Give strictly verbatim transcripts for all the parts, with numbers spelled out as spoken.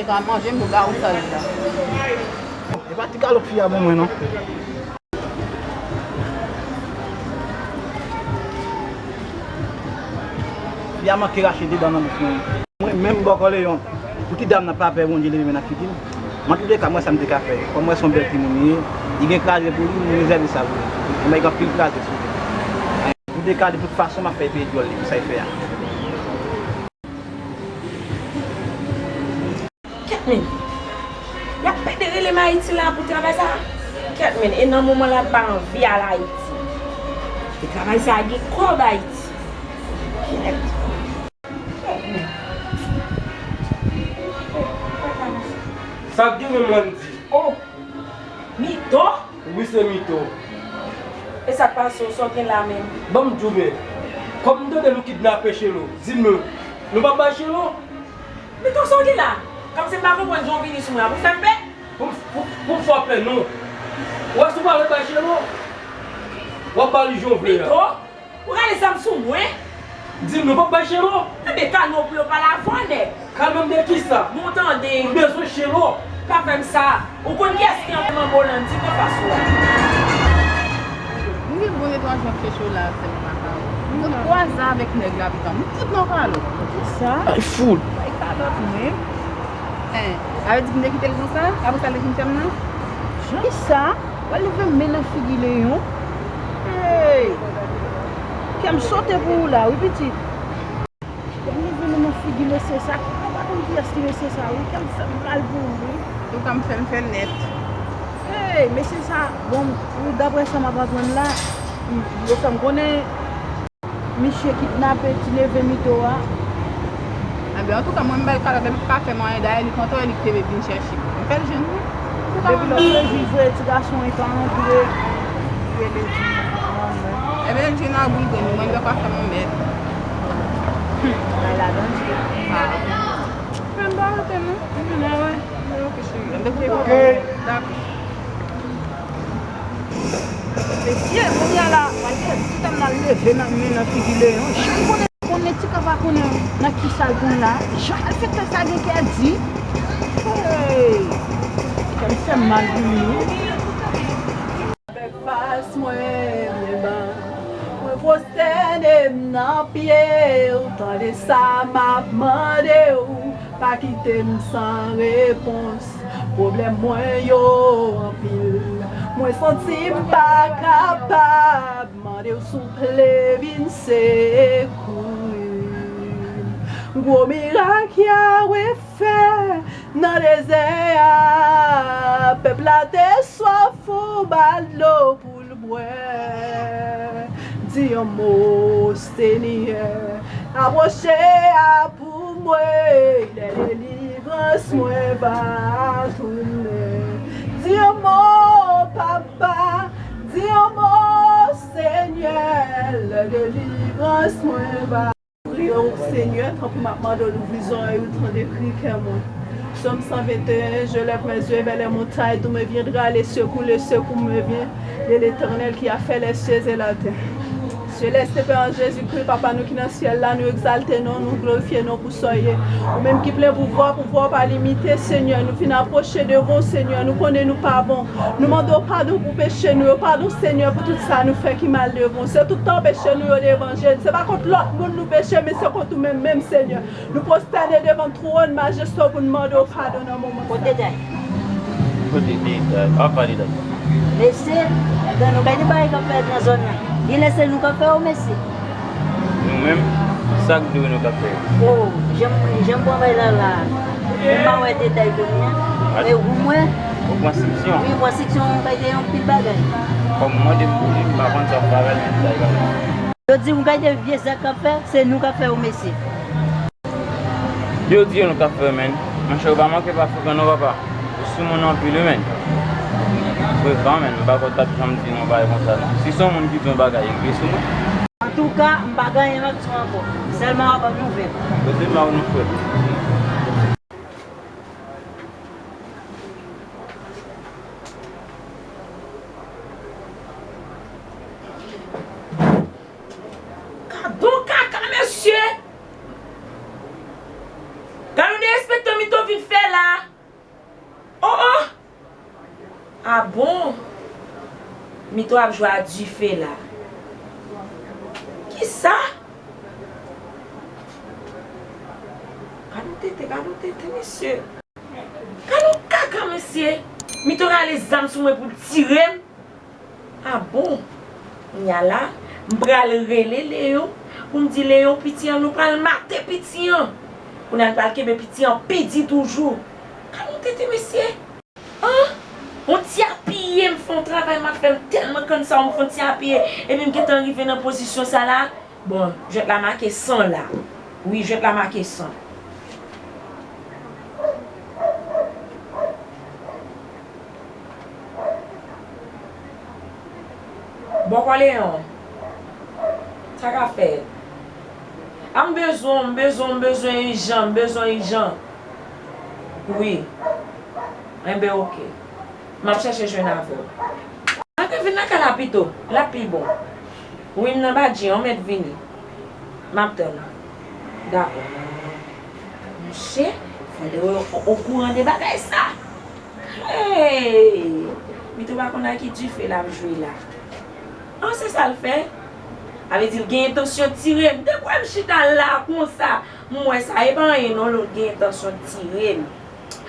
Sa manje m pou ba ou sa li la. E pa ti kalòt fi a ban mwen non. Fi a manke rache de dan nan bouch mwen. Mwen menm bòkò Leyon, pou ti dam nan pa pè Bondye leve men nan figi l. Mwen antouleka, m wè sa m te ka fè. Kòm m wè se yon bèl timoun li ye, li gen kraze pou li, m rezève sa pou li. Mwen gen anpil kraze sou li. Antouleka, de tout fason, m ap fè peye dyòl li pou sa l fè a. Kèt men, y ap pede rele m Ayiti la pou travay sa a. Kèt men, e nan moman la m pa anvi al Ayiti. E travay sa a gen kòb Ayiti. Kèt. Sa k gen menm Landy? Oh! Mito? Wi, se Mito. E sa k pase w, sa w gen la menm? Ban m di w byen. Kòm m tande nou kidnape Chelo, di m nou, nou p ap bay Chelo? Mito, sa w gen la? Kòmsi m pa konprann jan w vini sou mwen an pou fè m pè? Pou, pou, pou m fè w pè non. Ou wè si w pa vle bay Chelo, w ap ba li jan w vle a. Mito? Ou rale zam sou mwen? Di m nou p ap bay Chelo? Enben, kalme w pou yo pale avè w, nèg. Kalme m de kisa? Bon, tande. M bezwen Chelo. Pa fè m sa. Ou konn kiyès ki anfèm anba w Landy k anfas ou a? M gen bon netwaj mwen chèche w la, sè m pa ka wè. M sot kwaze avèk nèg la, pitan. M fout nan kalòt. Kisa? Ay, fout. Bay kalòt mwen. Hein, sa vle di m te kite l konsa? Apre sa, l te fin fè m nan? Kisa? W al leve men nan figi Leyon. Hey! Kè m sote pou ou la, wi, pitit. Kè m leve men nan figi mesye sa. Mwen pa konn kiyès ki mesye sa, wi. Kè m fè m mal pou ou, wi. Toutan m fè, m fè l nèt. Hey, mesye sa, bon, pou daprè sa m ap aprann la, m, yo fè m konnen Misye kidnape ti neve Mito a. Enben, antouka, mwen, m ba l kalòt, depi l pa fè m anyen, dayè, li kontan, e li ki te vin chèche m. M fè l jwenn mwen. Depi lòt lè, li vre, ti gason, li pa antre. Li rele di, manman. Enben, l jwenn a boul grenn, mwen, m pa fè m yon mèd. Bay ladan, ti. Ah. Men m pa rete, non. M vin la, wè. Ok, cheri. Dakò. Mesye, kounye a la, malgre ti dam nan leve nan men nan figi Leyon, jan l konnen, konnen ti ka pa konnen nan kisa l pran la, jan malfektè sa gen kè di. Hey! Kè m fè m mal pou li, wi. Avèk fas mwen byen ba, mwen pwostène m nan pye w, tande sa m ap mande w. Pa kite m san repons. Pwoblèm mwen yo anpil. Mwen santi m pa kapab. Mande w souple vin sekouri m. Gwo mirak Yahweh fè nan dezè a. Pèp la te swaf, ou ba l dlo pou l bwè. Di yon mo, Senyè, apwoche a pou mwen, lè delivrans mwen va tounen. Di yon mo, Papa, di yon mo, Senyè, lè delivrans mwen va. Priye w, Senyè, tanpri m ap mande w louvri zòrèy ou, tande kri kè mwen. Psaume cent vingt et un, je lève mes yeux vers les montagnes, d'où me viendra le secours, le secours me vient de l'Éternel qui a fait les cieux et la terre. Céleste Père, en Jésus-Christ, Papa nou ki nan syèl la, nou egzalte non, nou glorifye non pou sa w ye. Ou menm ki plen pouvwa, pouvwa w pa limite, Senyè. Nou vin apwoche devan w, Senyè. Nou konnen nou pa bon. Nou mande w padon pou peche nou yo. Padon, Senyè, pou tout sa nou fè ki mal devan w. Se tout tan peche nou yo levanjil. Se pa kont lòt moun nou peche, men se kont ou menm, menm, Senyè. Nou pwostène devan twòn majeste w pou n mande w padon nan moman sa. Kote Day? Kote Day? Papa li la. Mesye, gade nou, gade bagay k ap fèt nan zòn nan. Genlè se nou k ap fè yo, mesye. Nou menm, sa k dwe nou k ap fè yo. Oh, jan m, jan m pran bagay la la. Mwen pa wè detay kounye a. Men ou mwen. Ou pran seksyon? Wi, pran seksyon, m bay de anpil bagay. Kòm mwen, depi m pa konn sa w ap fè avè l, men detay bagay. Yo di m gade vye zak k ap fè, se nou k ap fè yo, mesye. Yo di yo nou k ap fè, menn. Monchè, ou pa manke pa frekan non, papa. Ou sou moun anpil, wi, menn. Frekan, menn. M pa kwè w t ap janm di nou bagay konsa, non. Si se yon moun ki di yon bagay, egri sou mwen. Antouka, m pa gen anyen m ap di w ankò. Sèlman w ap ban m nouvèl. Yo di m la ou nou frè. Gadon kaka, mesye! Gade yon derespektan Mito vin fè la! Mito ap jwe a dife la. Kisa? Gad yon tete, gad yon tete, mesye. Gad yon kaka, mesye. Mito rale zam sou mwen pou l tire m. A bon? Kounya la, m pral rele Leyon pou m di Leyon piti an, nou pral mate piti an. Kounya n pral kenbe piti an pidi toujou. Gad yon tete, mesye. An? On ti apiye m fè yon travay m ap fè, m tèlman konn sa, m fè on ti apiye, epi m gentan rive nan pozisyon sa la. Bon, jwèt la make san la. Wi, jwèt la make san. Bòkò Leyon, sa k ap fèt? A, m bezwen w, m bezwen w, m bezwen w ijan, m bezwen w ijan. Wi. Enben, oke. M ap chèche jwenn avè w. Ann, vin nan kay la pito. L ap pi bon. Wi, m nan badji an, w mèt vini. M ap tann ou. Dakò. Monchè, fò Leyon o-, okouran de bagay sa. Hey! Mito pa konn a ki dife l ap jwe la. An, se sa l fè? Sa vle di l gen entansyon tire m. Depi w wè m chita la konsa, m wè sa, e pa anyen non, l gen entansyon tire m.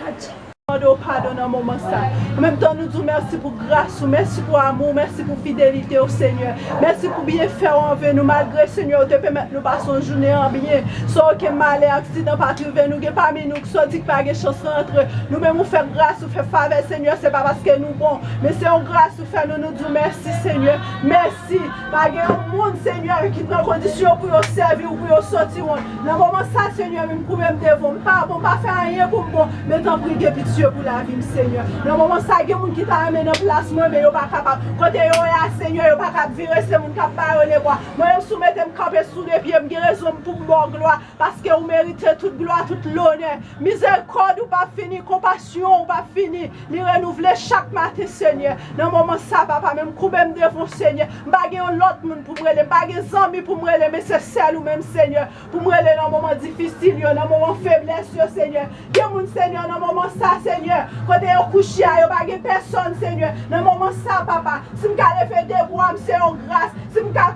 Adje. Mande w padon nan moman sa. An menm tan, nou di w mèsi pou gras ou, mèsi pou amou w, mèsi pou fidelite w, Senyè. Mèsi pou byenfè w anvè nou, malgre, Senyè, ou te pèmèt nou pase yon jounen an byen. San okenn malè, aksidan pa t rive nou, gen pami nou ki soti ki pa gen chans rantre. Nou menm, ou fè gras, ou fè favè, Senyè, se pa paske nou bon, men se yon gras ou fè nou, nou di w mèsi, Senyè. Mèsi. Pa gen yon moun, Senyè, ki pran kondisyon pou yo sèvi w, pou yo soti wont. Nan moman sa, Senyè, men m koube m devan w. M pa bon, m pa fè anyen pou m bon, men tanpri, gen pitye pou lavi m, Senyè. Nan moman sa, gen moun ki ta renmen nan plas mwen, men yo pa kapab. Kote yo ye a, Senyè, yo pa kab vire, se moun k ap ba yo lebwa. Mwen menm, si w mete m kanpe sou de pye m, gen rezon pou m ba w glwa, paske ou merite tout glwa, tout lonè. Mizerikòd ou p ap fini, konpasyon ou p ap fini. Li renouvle chak maten, Senyè. Nan moman sa, papa, men m koube m devan w, Senyè. M pa gen yon lòt moun pou m rele, m pa gen zanmi pou m rele, men se sèl ou menm, Senyè, pou m rele nan moman difisil yo, nan moman feblès yo, Senyè. Gen moun, Senyè, nan moman sa, Senyè, kote yo kouche a, yo pa gen pèsòn, Senyè. Nan moman sa, papa, si m ka leve de bra m, se yon gras. Si m ka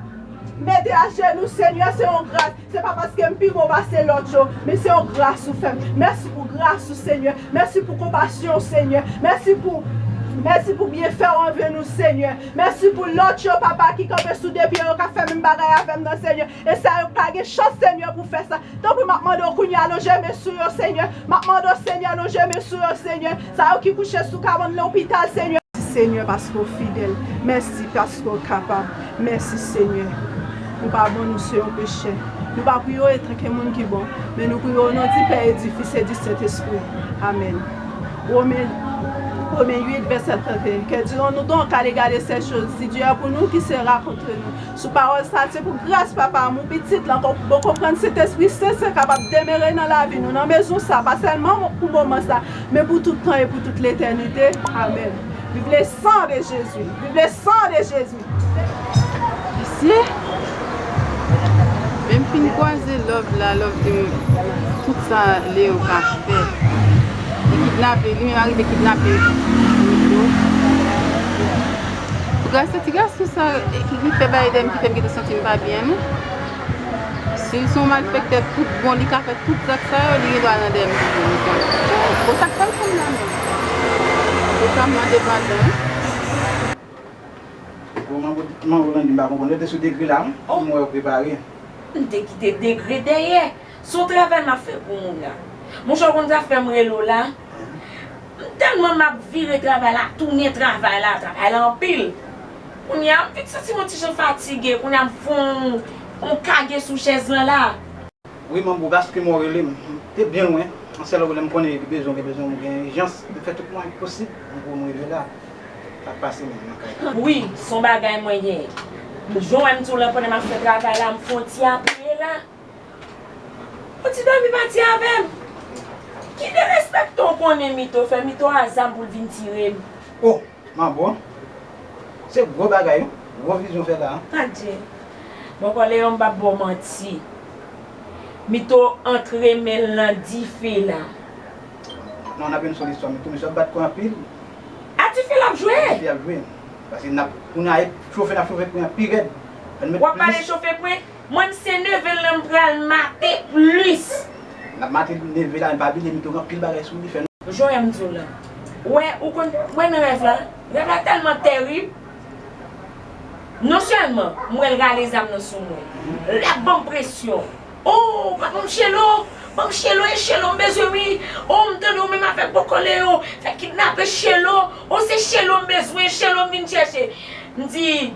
mete ajenou, Senyè, se yon gras. Se pa paske m pi bon pase lòt yo, men se yon gras ou fè m. Mèsi pou gras ou, Senyè. Mèsi pou konpasyon w, Senyè. Mèsi pou, mèsi pou byenfè w anvè nou, Senyè. Mèsi pou lòt yo, papa, ki kanpe sou de pye yo, k ap fè menm bagay avè m nan, Senyè. E sa yo pa gen chans, Senyè, pou fè sa. Tanpri, m ap mande w kounye a, lonje men sou yo, Senyè. M ap mande w, Senyè, lonje men sou yo, Senyè. Sa yo ki kouche sou kabann lopital, Senyè. Senyè, paske w fidèl. Mèsi paske w kapab. Mèsi, Senyè. Nou pa bon, nou se yon pechè. Nou pa priye w antanke moun ki bon, men nou priye w o non di Pè e di Fis e di Sentespri. Amèn. Romen, Romen uit, vèsè trannteyen. Que dirons-nous donc à l'égard de ces choses? Si Dieu est pour nous, qui sera contre nous? Sou pawòl sa, se pou gras Papa, amou Pitit lan, konprann Sentespri Sen, Sen kapab demere nan lavi nou, nan mezon sa, pa sèlman pou moman sa, men pou tout tan e pou tout letènite. Amèn. Vive le sang de Jésus. Vive le sang de Jésus. Mesye, men m fin kwaze love la, love de tout sa Leyon ka fè. Li kidnape, li menm arive kidnape Mito. Pou gras ti gas- Sou sa ki, ki fè bagay dèyè m ki fè m gentan santi m pa byen, non. Si l se yon malfektè tout bon, li ka fè tout zak sa yo, li gen dwa nan dèyè m toujou, m konnen. Bon, sa k fè l konn la menm? Pou sa m mande padon, wi. Bon, manbo, manbo Landy, m pa konprann. Yo te sou degre la, wi. Oh. M wè yo prepare. M te kite degre dèyè. Se yon travay m ap fè pou moun la. Monchè, w konn sa fè m rele w la? M tèlman m ap vire travay la, tounen travay la, travay la anpil. Kounye a, m vin santi m yon ti jan fatige. Kounye a, m fè yon, yon kage sou chèz lan la. Wi, manbo, paske m wè w rele m. M te byen lwen. Yon sèl lè m konnen gen bezwen, gen bezwen, m gen ijans. M fè tout mwayen posib pou m rive la. Sa k pase menm nan kay la? Wi, se yon bagay mwen genyen. Jan w wè m di w lan, pandan m ap fè travay la, m fè yon ti apiye la. Ou ti dòmi pati avè m. Ki derespekte w konnen Mito fè? Mito a zam pou l vin tire m. Oh, manbo. Se gwo bagay, wi. Gwo vizyon fè la, wi. Adje. Bon, kòlè yo, m p ap ba w manti. Mito antre men l nan dife la. Non, n ap jwenn sou listwa Mito. Misye ap bat kò anpil. A dife l ap jwe? Dife l ap jwe. Paske n ap, kounye a, e chofe n ap chofe pwen an pi rèd. Ann met plis. W ap pale chofe pwen? Mwen, m se neve l lan m pral mate plis. N ap mate neve la, men pa bliye Mito gen anpil bagay sou li, fè nou. Jan m di w la. Ou wè, ou konn, ou wè nan rèv la, rèv la tèlman tèrib. Non sèlman m wè l rale zam nan sou mwen, l ap ban m presyon. O, pa ban m Chelo, ban m Chelo, e Chelo m bezwen wi. O, m tande w menm avèk Bòkò Leyo fè kidnape Chelo. O, se Chelo m bezwen, Chelo m vin chèche. M di,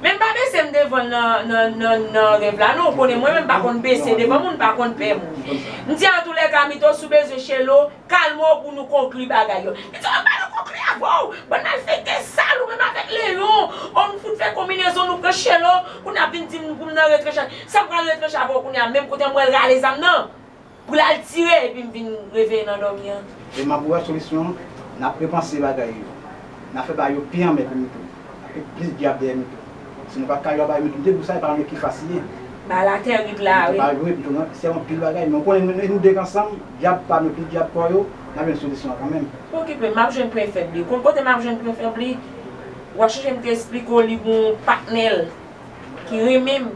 men m pa bese m devan l nan, nan, nan, nan rèv la non, ou konnen mwen menm m pa konn bese devan moun, m pa konn pè moun. M di, antoulèka, Mito, si w bezwen Chelo, kalme w pou nou konkli bagay yo. Li di, "Mwen pa nan konkli avè w. Bann malfektè sal ou menm avèk Leyon. O, nou fout fè konbinezon, nou pran Chelo, kounye a ap vin di m pou m nan retranchaj. Sa m pral retranche avè w kounye a, menm kote m wè l rale zam nan, pou l al tire, epi m vin reveye nan dòmi an." E m ap wè solisyon, n ap repanse bagay yo. N ap fè bagay yo pi anmè pou Mito. N ap met plis dyab dèyè Mito. Si nou pa ka yo bay Mito, m te di w sa, e pa yon ekip fasil li ye. Bagay la tèrib la, wi. Mito pa jwe, Mito se yon pil bagay, men w konnen nou, nou de k ansanm, dyab pa nou, pil dyab kò yo, n ap jwenn solisyon an kanmenm. Pa okipe, m ap jwenn pwen fèb li. Ou konn kote m ap jwenn pwen fèb li? W ap chonje m te esplike w li gon patnè l ki renmen m.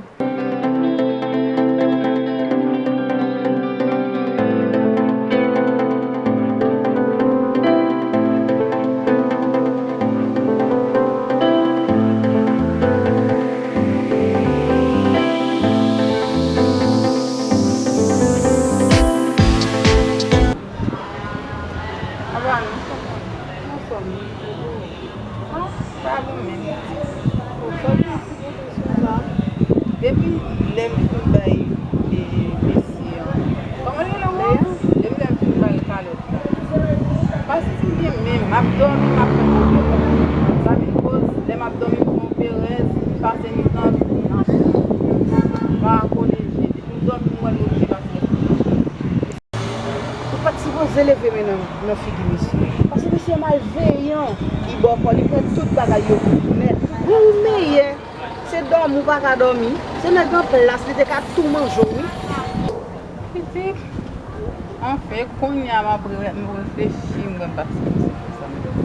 Apa nou anfòm? Anfòm. Ah, pa bon menm. Anfòm. Depi lè m fin bay, e, mesye an, kòman l rele ankò? Depi lè m fin bay kalòt la, m pa santi m byen menm. M ap dòmi, m ap fè konfyans. Sa vin koz, lè m ap dòmi, m pran perèz, m pase mitan nan, m pa kole je. Depi m dòmi, m wè l oblije pase. Ou pa t sipoze leve men nan, nan figi misye. Paske misye malveyan, li bòkò, li pran tout bagay yo pou nèt. Pou meyè, se dòmi ou pa ka dòmi. Se nèg an plas, li te ka tou manje w, wi. Pitit, anfen, kounye a m ap re-, m reflechi, m wè m pa t sipoze fè sa, m te fè.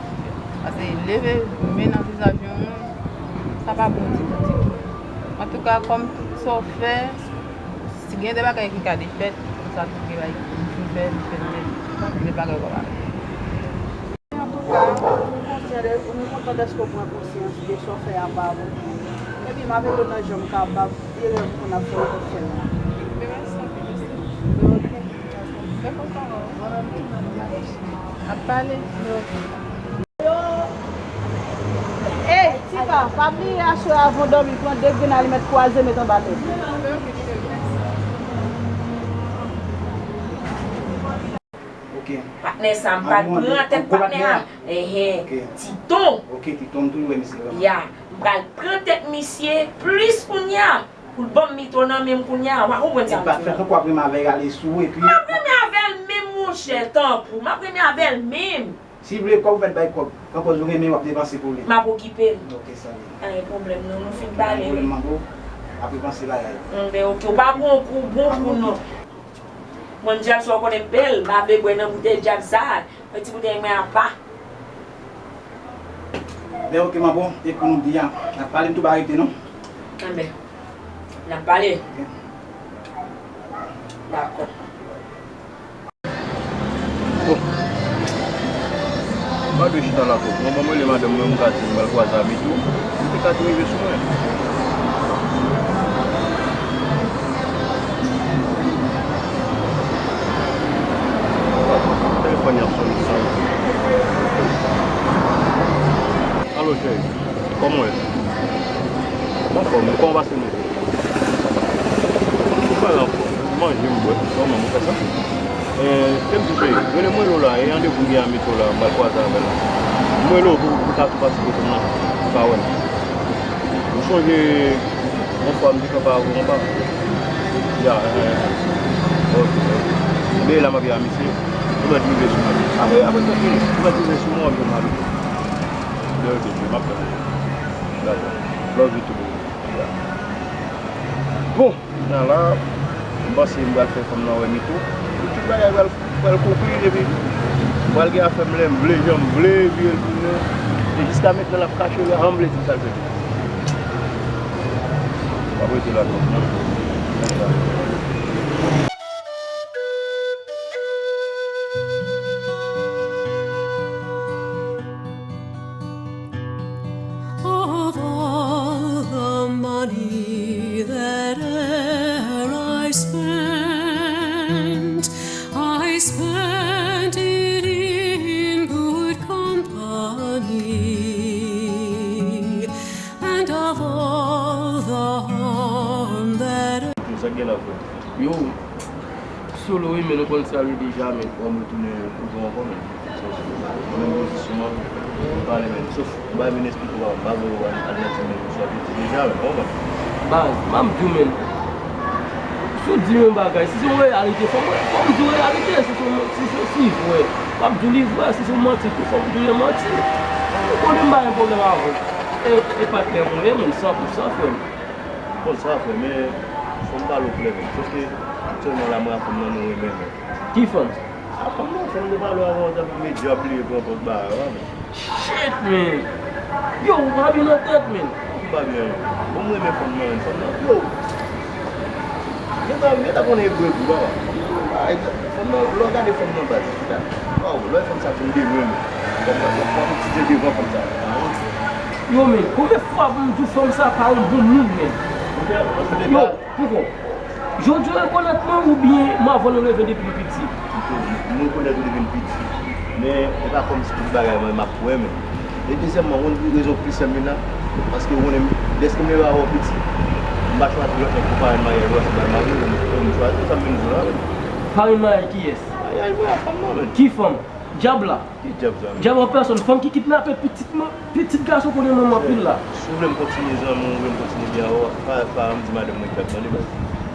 Paske leve men nan vizaj yon moun, sa pa bon ditou, ditou. Antouka, kòm tout sa w fè, si gen de bagay ki ka defèt, sa tou gen bagay ki fin fè, li fè l nèt. Gen bagay w pa ka fè. Antouka, m konsyan de, m kontan dèske w pran konsyans de sa w fè a pa bon. Epi m avèk ou nan jan m kapab, erè pou n ap fè, w konn fè l. Mèsi anpil, mèsi. Ok. Mwen kontan wè w. Ap pale. Ok. Ey, Tika, pa bliye aswè avan w dòmi, pran de grenn alimèt kwaze met anba tèt ou. Ok. Patnè sa, m pral pran tèt patnè a. Enhen. Ok. Titon. Ok, Titon, m toujou wè misye vrèman. Ya, m pral pran tèt misye plis kounye a. Pou l ban m Mito nan men m kounye a, w pa konprann sa m di w la. Fè tankou w ap renmen avè l, ale sou ou, epi. M ap renmen avè l menm, monchè, tanpri, m ap renmen avè l menm. Si l vle kòb, ou mèt bay kòb. Pran pòz ou renmen, w ap depanse pou li. M ap okipe l. Ok, sa vle. Pa gen pwoblèm, non, nou fin pale, wi. Pa gen pwoblèm, manbo. Apre panse bagay. Enben, ok, ou pa gon kou, bon kou, non. Mwen, djab sa, ou konnen m bèl, m pa vle bwè nan boutèy djab sa. Yon ti boutèy mwen apa. Ben, ok, manbo, e pou nou di a, n ap pale, m tou pa rete, non? Enben, n ap pale. Ok. Dakò. Bon. M pa dwe chita la twòp. Mwen, mwen, mwen, rele madanm mwen, m ka di, m pral kwaze avè Mito. Li te ka rive sou mwen. Telefòn nan ap sone, sone. Alo, cheri. Kòman w ye? M anfòm, kòman w pase nou? M pa anfòm. M manje, m bwè. Kòman w fè sa? Eh, ke m di cheri, rele m, rele w la, e randevou m gen a Mito la, m pral kwaze avè l la. M rele w pou, pou w ka tou pase kote m nan, pou w ka wè m. Ou sonje yon fwa m te kanpe avè w anba? Ya, eh, eh. Ok, ok. Ebyen la m ap ye a misye. Ou mèt rive sou mwen. Apre, apre sa fini, ou mèt rive sou mwen, w ap jwenn m a Mito. Byen, ok, cheri, m ap tann ou. Dakò. Love you too, baby. Ya. Bon. Nan la, m panse m pral fè fanm nan wè Mito. Tout bagay pral, pral konkli, epi m pral gen afè m lè m vle, jan m vle, vire l tounen. Jiska mentnan l ap kache, l ann vle di sa l fè. W ap rete la non. Of all the money that e'er I spent, I spent it in good company, and of all the harm that. Sa k gen la, frè? Yo, solo wi, men nou konn sa yo deja, men. Bon, m retounen kote w ankò, men. Sa w sou mwen menm pozisyon an, m pale menm. Sof, m pa vin esplike w, m pa vle w al nan ti men sou apetit deja, men, w konprann? Baz, m ap di w, men. Si w di yon bagay, si se yon reyalite, fò m, fò m di w reyalite, si se yon, si se, si vre, m ap di w li vre, si se yon manti tou, fò m di w li manti. Ou konnen m pa gen pwoblèm avè w. E, e patnè mwen ye, men, san pou san, frè m. M konn sa, frè, men fò m pale w klè, men. Sof ke aktyèlman la, mwen ak fanm nan, nou renmen, men. Ki fanm? A, fanm nan, fanm de valè avan, w t ap met djab li pran pòt bagay la, men. Shit, man! Yo, ou pa byen nan tèt, man! Ou pa byen. Bon, mwen renmen fanm nan, fanm nan, yo! Yo ta, yo ta konnen ebre tou, papa. Ay, fanm nan, lè w gade fanm nan, baz, waw, lè fanm sa vin de lwen, men. Fanm nan, fanm nan, ti jan devan fanm sa. Yo, men, konbyen fwa pou m di w fanm sa pa yon bon moun, men? Yo, Poko. Jodi w rekonèt mwen oubyen m avè w nou leve depi m piti? M rekonèt ou depi m piti. Men, e pa kòmsi tout bagay mwen m ap kwè, men. E dezyèmman, ou konn rezon ki fè m vin la? Paske ou konnen, dèske m leve avè w piti, m pa chwazi lòt nèg pou parenn maryaj ou a, se bay mari ou, ou m chwazi, sa m vin di w la, men. Parenn maryaj kiyès? Maryaj mwen ak fanm nan, men. Ki fanm? Dyab la? Ki dyab sa, men? Dyab an pèsòn, fanm ki kidnape pitit mwen, pitit gason konnen manman anpil la. Si w vle m kontinye zanmi w, ou vle m kontinye byen avè w, pa, pa ann di madanm mwen ki ap tande, baz.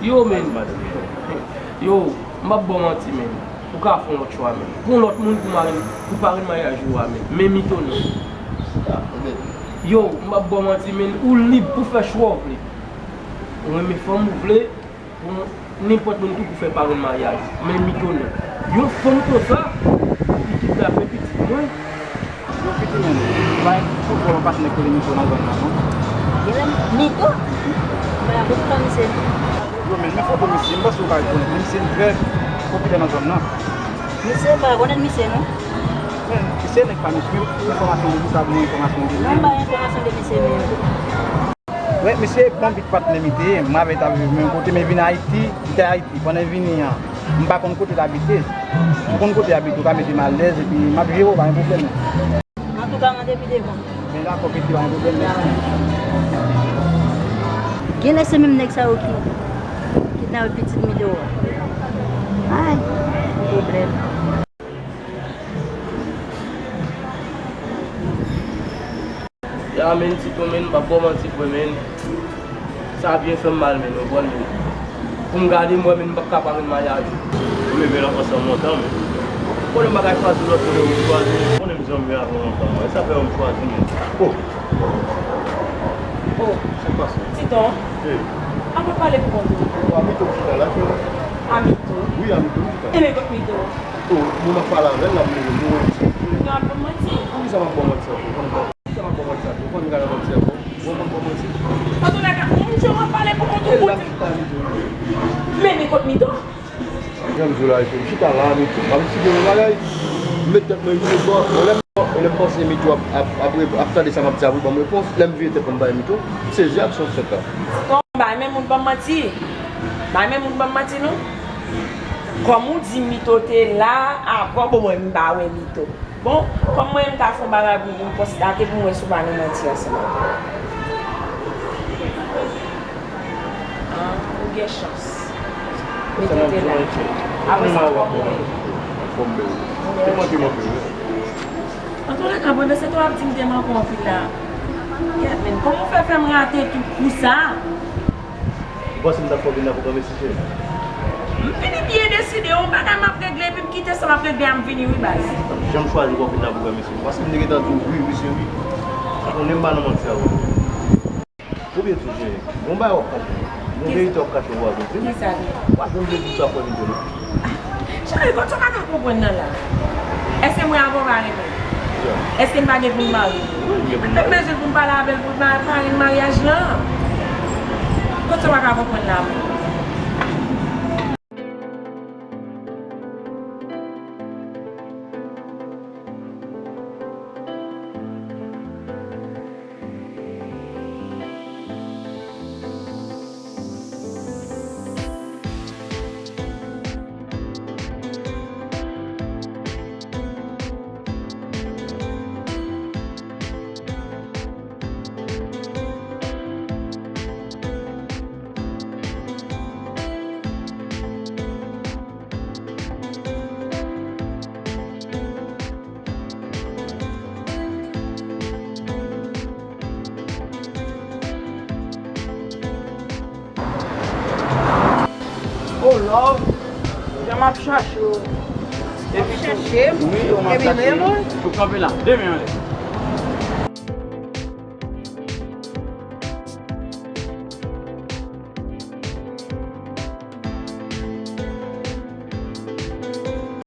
Yo, men. Ann di madanm mwen. Yo, m p ap ba w manti, men. Ou ka fè yon lòt chwa, men. Pran yon lòt moun pou mari, pou parenn maryaj ou a, men. Men Mito non. Yo, m p ap ba w manti, men. Ou lib pou fè chwa w vle. Ou renmen fanm ou vle, pou nenpòt moun tou pou fè parenn maryaj. Men Mito non. Yon fanm konsa, li kidnape pitit mwen. Yo, pitit mwen, pa gen twòp lontan m pa t nèk rele Mito nan zòn nan, non. Genlè Mito? Mwen pa konn misye non. Yo, men, men foto misye, m panse w ka rekonèt li. Misye li trè popilè nan zòn nan. Misye, m pa rekonèt misye non. Men, misye nèg pa misye, men enfòmasyon de li, sa bon enfòmasyon de li. Non, m pa gen enfòmasyon de misye menm. Wi, misye bon bit patnè m li te ye, m avè l t ap viv menm kote, men vin Ayiti, li te Ayiti, pandan l vini an, m pa konn kote l abite. M konn kote l abite, ou ka mete m alèz, epi m ap jere w, pa gen pwoblèm. Antouka, mande pi devan. Men dakò, piti, pa gen pwoblèm, mèsi. Genlè se menm nèg sa yo ki kidnape pitit Mito a. Ay, pwoblèm. Ya, men, Tito, men, m p ap ba w manti vre, men. Sa byen fè m mal, men, ou konprann, men. Pou m gade, m wè, men, m p ap ka parenn maryaj ou. Ou leve nan ansanm lontan, men. Konnen m pa ka chwazi lòt moun, ou chwazi. Konnen m zanmi avè w lontan, men. E sa fè m chwazi, men. Oh! Oh! Sa k pase? Titon, wi, an nou pale pou kont ou. Amito ki chita la, cheri. Amito? Wi, Amito ki chita la. E men kot Mito? Oh, moun ap pale avè l la, m leve, m wè l. Nan ap ban m manti. Poukisa m ap ba w manti ankò? Poukisa m ap ba w manti ankò? Ou konn gade manti ankò? Ou konn ba w manti? Antoulèka, moun jwenn w ap pale pou kont ou. E la m chita, Mito. Men, men kot Mito? Jan m di w la, Mito, m chita la, Mito. M ap eksplike w yon bagay. M met tèt mwen yon bò. Bon, lè m, lè m panse Mito ap, ap, ap, ap tande sa m ap di a pou l ban m repons. Lè m vire tèt mwen, m pa wè Mito. M sezi ak sa w fè la. Bon, bay men moun ban m manti. Bay men moun ban m manti, non. Kòm ou di Mito te la avan, bon, mwen, m pa wè Mito. Bon, kòm mwen, m ka fè yon bagay pou m konstate pou m wè si w pa nan manti ansanm avè m. Ah, ou gen chans. Mito te la. Apre sa, w ap wè. Anfòm, bèl. Ou gen chans. Antoulèka, pandan se tan w ap di m te manke w anpil la. Kèt, men, kòman w fè fè m rate tout kou sa? Ou panse m t ap fè w vin la pou pran mesye, cheri? M vini byen deside, yon bagay m ap regle, epi m kite sa m ap regle a, m vini wi, baz. Jan m chwazi pou w vin la pou pran mesye, paske m te gentan di w wi, wi, se wi. Ou konnen m pa nan manti avè w. Ou byen di, cheri. Bon bagay w ap kache. Bon verite w ap kache pou w ap vin. Kisa li? W ap vin vle di sa fò vin jwenn ou. Cheri, kote w pa ka konprann nan la? Èske mwen avè w pa renmen? Èske n pa gen pou n marye? Wi, n gen pou n marye. N bezwen pou n pale avè l pou n pa pale maryaj lan. Kot sa w pa ka konprann la menm? Oh love, jan m ap chache w. Epi tou, chache m? Wi, yo m ap chache. Epi menm ou? Ou kanpe la, de men anlè.